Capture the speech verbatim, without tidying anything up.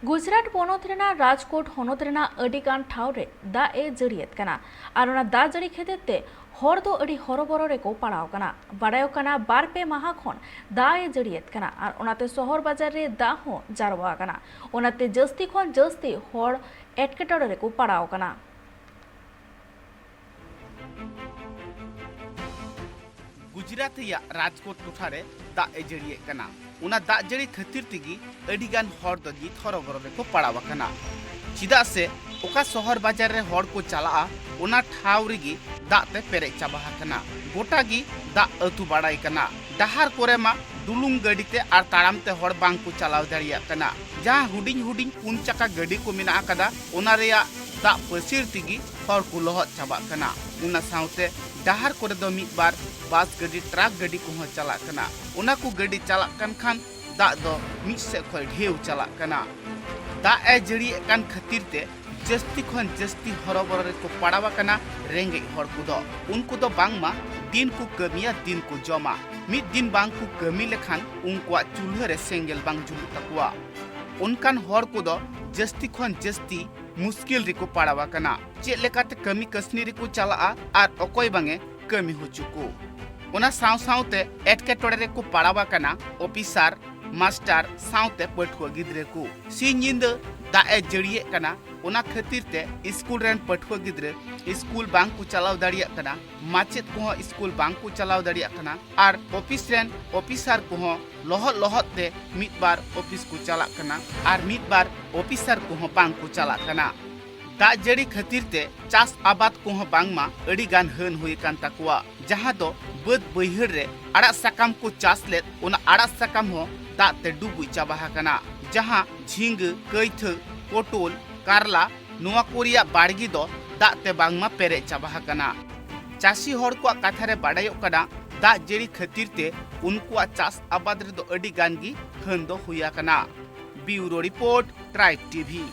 ᱜᱩᱡᱽᱨᱟᱴ ᱯᱚᱱᱚᱛ ᱨᱮᱱᱟᱜ ᱨᱟᱡᱽᱠᱳᱴ ᱦᱚᱱᱚᱛ ᱨᱮᱱᱟᱜ ᱟᱹᱰᱤ ᱜᱟᱱ ᱴᱷᱟᱶ ᱨᱮ ᱫᱟᱜ ᱮ ᱡᱟᱹᱲᱤᱭᱮᱫ ᱠᱟᱱᱟ ᱟᱨ ᱚᱱᱟ ᱫᱟᱜ ᱡᱟᱹᱲᱤ ᱠᱷᱟᱹᱛᱤᱨ ᱛᱮ ᱦᱚᱲ ᱫᱚ ᱟᱹᱰᱤ ᱦᱚᱨᱚᱵᱚᱨᱚ ᱨᱮᱠᱚ ᱯᱟᱲᱟᱣ ᱠᱟᱱᱟ᱾ ᱵᱟᱲᱟᱭᱚᱜ ᱠᱟᱱᱟ, ᱵᱟᱨ ᱯᱮ ᱢᱟᱦᱟ ᱠᱷᱚᱱ ᱫᱟᱜ ᱮ ᱡᱟᱹᱲᱤᱭᱮᱫ ᱠᱟᱱᱟ ᱟᱨ ᱚᱱᱟᱛᱮ ᱥᱚᱦᱚᱨ ᱵᱟᱡᱟᱨ ᱨᱮ ᱫᱟᱜ ᱦᱚᱸ ᱡᱟᱨᱣᱟ ᱟᱠᱟᱱᱟ᱾ ᱚᱱᱟᱛᱮ ᱡᱟᱹᱥᱛᱤ ᱠᱷᱚᱱ ᱡᱟᱹᱥᱛᱤ ᱦᱚᱲ ᱮᱴᱠᱮᱴᱚᱬᱮ ᱨᱮᱠᱚ ᱯᱟᱲᱟᱣ ᱠᱟᱱᱟ᱾ ᱜᱩᱡᱽᱨᱟᱴ ᱨᱮᱭᱟᱜ ᱨᱟᱡᱽᱠᱳᱴ ᱴᱚᱴᱷᱟ ᱨᱮ ᱫᱟᱜ ᱮ ᱡᱟᱹᱲᱤᱭᱮᱫ ᱠᱟᱱᱟ᱾ ᱚᱱᱟ ᱫᱟᱜ ᱡᱟᱹᱲᱤ ᱠᱷᱟᱹᱛᱤᱨ ᱛᱮᱜᱮ ᱟᱹᱰᱤ ᱜᱟᱱ ᱦᱚᱲ ᱫᱚ ᱱᱤᱛ ᱦᱚᱨᱚᱵᱚᱨᱚ ᱨᱮᱠᱚ ᱯᱟᱲᱟᱣ ᱟᱠᱟᱱᱟ᱾ ᱪᱮᱫᱟᱜ ᱥᱮ ᱚᱠᱟ ᱥᱚᱦᱚᱨ ᱵᱟᱡᱟᱨ ᱨᱮ ᱦᱚᱲ ᱠᱚ ᱪᱟᱞᱟᱜᱼᱟ, ᱚᱱᱟ ᱴᱷᱟᱶ ᱨᱮᱜᱮ ᱫᱟᱜ ᱛᱮ ᱯᱮᱨᱮᱡ ᱪᱟᱵᱟ ᱟᱠᱟᱱᱟ᱾ ᱜᱚᱴᱟ ᱜᱮ ᱫᱟᱜ ᱟᱹᱛᱩ ᱵᱟᱲᱟᱭ ᱠᱟᱱᱟ᱾ ᱰᱟᱦᱟᱨ ᱠᱚᱨᱮ ᱢᱟ ᱰᱩᱞᱩᱝ ᱜᱟᱹᱰᱤ ᱛᱮ ᱟᱨ ᱛᱟᱲᱟᱢ ᱛᱮ ᱦᱚᱲ ᱵᱟᱝ ᱠᱚ ᱪᱟᱞᱟᱣ ᱫᱟᱲᱮᱭᱟᱜ ᱠᱟᱱᱟ᱾ ᱡᱟᱦᱟᱸ ᱦᱩᱰᱤᱧ ᱦᱩᱰᱤᱧ ᱯᱩᱱ ᱪᱟᱠᱟ ᱜᱟᱹᱰᱤ ᱠᱚ ᱢᱮᱱᱟᱜ ᱟᱠᱟᱫᱟ, ᱚᱱᱟ ᱨᱮᱭᱟᱜ ᱫᱟᱜ ᱯᱟᱹᱥᱤᱨ ᱛᱮᱜᱮ ᱦᱚᱲ ᱠᱚ ᱞᱚᱦᱚᱫ ᱪᱟᱵᱟᱜ ᱠᱟᱱᱟ᱾ ᱚᱱᱟ ᱥᱟᱶᱛᱮ ᱰᱟᱦᱟᱨ ᱠᱚᱨᱮ ᱫᱚ ᱢᱤᱫ ᱵᱟᱨ ᱵᱟᱥ ᱜᱟᱹᱰᱤ, ᱴᱨᱟᱠ ᱜᱟᱹᱰᱤ ᱠᱚᱦᱚᱸ ᱪᱟᱞᱟᱜ ᱠᱟᱱᱟ᱾ ᱚᱱᱟ ᱠᱚ ᱜᱟᱹᱰᱤ ᱪᱟᱞᱟᱜ ᱠᱟᱱ ᱠᱷᱟᱱ ᱫᱟᱜ ᱫᱚ ᱢᱤᱫ ᱥᱮᱫ ᱠᱷᱚᱱ ᱰᱷᱮᱣ ᱪᱟᱞᱟᱜ ᱠᱟᱱᱟ᱾ ᱫᱟᱜ ᱮ ᱡᱟᱹᱲᱤᱭᱮᱫ ᱠᱟᱱ ᱠᱷᱟᱹᱛᱤᱨ ᱛᱮ ᱡᱟᱹᱥᱛᱤ ᱠᱷᱚᱱ ᱡᱟᱹᱥᱛᱤ ᱦᱚᱨᱚᱵᱚᱨᱚ ᱨᱮᱠᱚ ᱯᱟᱲᱟᱣ ᱟᱠᱟᱱᱟ ᱨᱮᱸᱜᱮᱡ ᱦᱚᱲ ᱠᱚᱫᱚ᱾ ᱩᱱᱠᱩ ᱫᱚ ᱵᱟᱝᱢᱟ ᱫᱤᱱ ᱠᱚ ᱠᱟᱹᱢᱤᱭᱟ, ᱫᱤᱱ ᱠᱚ ᱡᱚᱢᱟ᱾ ᱢᱤᱫ ᱫᱤᱱ ᱵᱟᱝ ᱠᱚ ᱠᱟᱹᱢᱤ ᱞᱮᱠᱷᱟᱱ ᱩᱱᱠᱩᱣᱟᱜ ᱪᱩᱞᱦᱟᱹ ᱨᱮ ᱥᱮᱸᱜᱮᱞ ᱵᱟᱝ ᱡᱩᱞᱩᱜ ᱛᱟᱠᱚᱣᱟ᱾ ᱚᱱᱠᱟᱱ ᱦᱚᱲ ᱠᱚᱫᱚ ᱡᱟᱹᱥᱛᱤ ᱠᱷᱚᱱ ᱡᱟᱹᱥᱛᱤ ᱢᱩᱥᱠᱤᱞ ᱨᱮᱠᱚ ᱯᱟᱲᱟᱣ ᱟᱠᱟᱱᱟ᱾ ᱪᱮᱫ ᱞᱮᱠᱟᱛᱮ ᱠᱟᱹᱢᱤ ᱠᱟᱹᱥᱱᱤ ᱨᱮᱠᱚ ᱪᱟᱞᱟᱜᱼᱟ ᱟᱨ ᱚᱠᱚᱭ ᱵᱟᱝᱮ ᱠᱟᱹᱢᱤ ᱦᱚᱪᱚ ᱠᱚ᱾ ᱚᱱᱟ ᱥᱟᱶ ᱥᱟᱶᱛᱮ ᱮᱴᱠᱮᱴᱚᱬᱮ ᱨᱮᱠᱚ ᱯᱟᱲᱟᱣ ᱟᱠᱟᱱᱟ ᱚᱯᱷᱤᱥᱟᱨ, ᱢᱟᱥᱴᱟᱨ ᱥᱟᱶᱛᱮ ᱯᱟᱹᱴᱷᱩᱣᱟᱹ ᱜᱤᱫᱽᱨᱟᱹ ᱠᱚ᱾ ᱥᱤᱧ ᱧᱤᱫᱟᱹ ᱫᱟᱜ ᱮ ᱡᱟᱹᱲᱤᱭᱮᱫ ᱠᱟᱱᱟ, ᱚᱱᱟ ᱠᱷᱟᱹᱛᱤᱨ ᱛᱮ ᱥᱠᱩᱞ ᱨᱮᱱ ᱯᱟᱹᱴᱷᱩᱣᱟᱹ ᱜᱤᱫᱽᱨᱟᱹ ᱥᱠᱩᱞ ᱵᱟᱝ ᱠᱚ ᱪᱟᱞᱟᱣ ᱫᱟᱲᱮᱭᱟᱜ ᱠᱟᱱᱟ᱾ ᱢᱟᱪᱮᱫ ᱠᱚᱦᱚᱸ ᱥᱠᱩᱞ ᱵᱟᱝ ᱠᱚ ᱪᱟᱞᱟᱣ ᱫᱟᱲᱮᱭᱟᱜ ᱠᱟᱱᱟ ᱟᱨ ᱚᱯᱷᱤᱥ ᱨᱮᱱ ᱚᱯᱷᱤᱥᱟᱨ ᱠᱚᱦᱚᱸ ᱞᱚᱦᱚᱫ ᱞᱚᱦᱚᱫ ᱛᱮ ᱢᱤᱫ ᱵᱟᱨ ᱚᱯᱷᱤᱥ ᱠᱚ ᱪᱟᱞᱟᱜ ᱠᱟᱱᱟ ᱟᱨ ᱢᱤᱫ ᱵᱟᱨ ᱚᱯᱷᱤᱥᱟᱨ ᱠᱚᱦᱚᱸ ᱵᱟᱝ ᱠᱚ ᱪᱟᱞᱟᱜ ᱠᱟᱱᱟ᱾ ᱫᱟᱜ ᱡᱟᱹᱲᱤ ᱠᱷᱟᱹᱛᱤᱨ ᱛᱮ ᱪᱟᱥ ᱟᱵᱟᱫ ᱠᱚᱦᱚᱸ ᱵᱟᱝᱢᱟ ᱟᱹᱰᱤ ᱜᱟᱱ ᱦᱟᱹᱱ ᱦᱩᱭ ᱟᱠᱟᱱ ᱛᱟᱠᱚᱣᱟ, ᱡᱟᱦᱟᱸ ᱫᱚ ᱵᱟᱹᱫᱽ ᱵᱟᱹᱭᱦᱟᱹᱲ ᱨᱮ ᱟᱲᱟᱜ ᱥᱟᱠᱟᱢ ᱠᱚ ᱪᱟᱥ ᱞᱮᱫ, ᱚᱱᱟ ᱟᱲᱟᱜ ᱥᱟᱠᱟᱢ ᱦᱚᱸ ᱫᱟᱜ ᱛᱮ ᱰᱩᱵᱩᱡ ᱪᱟᱵᱟ ᱟᱠᱟᱱᱟ᱾ ᱡᱟᱦᱟᱸ ᱡᱷᱤᱸᱜᱟᱹ, ᱠᱟᱹᱭᱛᱷᱟᱹ, ᱯᱚᱴᱚᱞ, ᱠᱟᱨᱞᱟ, ᱱᱚᱣᱟ ᱠᱚ ᱨᱮᱭᱟᱜ ᱵᱟᱲᱜᱮ ᱫᱚ ᱫᱟᱜ ᱛᱮ ᱵᱟᱝᱢᱟ ᱯᱮᱨᱮᱡ ᱪᱟᱵᱟ ᱟᱠᱟᱱᱟ᱾ ᱪᱟᱹᱥᱤ ᱦᱚᱲ ᱠᱚᱣᱟᱜ ᱠᱟᱛᱷᱟ ᱨᱮ ᱵᱟᱰᱟᱭᱚᱜ ᱠᱟᱱᱟ, ᱫᱟᱜ ᱡᱟᱹᱲᱤ ᱠᱷᱟᱹᱛᱤᱨ ᱛᱮ ᱩᱱᱠᱩᱣᱟᱜ ᱪᱟᱥ ᱟᱵᱟᱫ ᱨᱮᱫᱚ ᱟᱹᱰᱤ ᱜᱟᱱ ᱜᱮ ᱦᱟᱹᱱ ᱫᱚ ᱦᱩᱭ ᱟᱠᱟᱱᱟ᱾ ᱵᱤᱭᱩᱨᱳ ᱨᱤᱯᱳᱨᱴ, ᱴᱨᱟᱭᱤᱵᱽ ᱴᱤᱵᱷᱤ᱾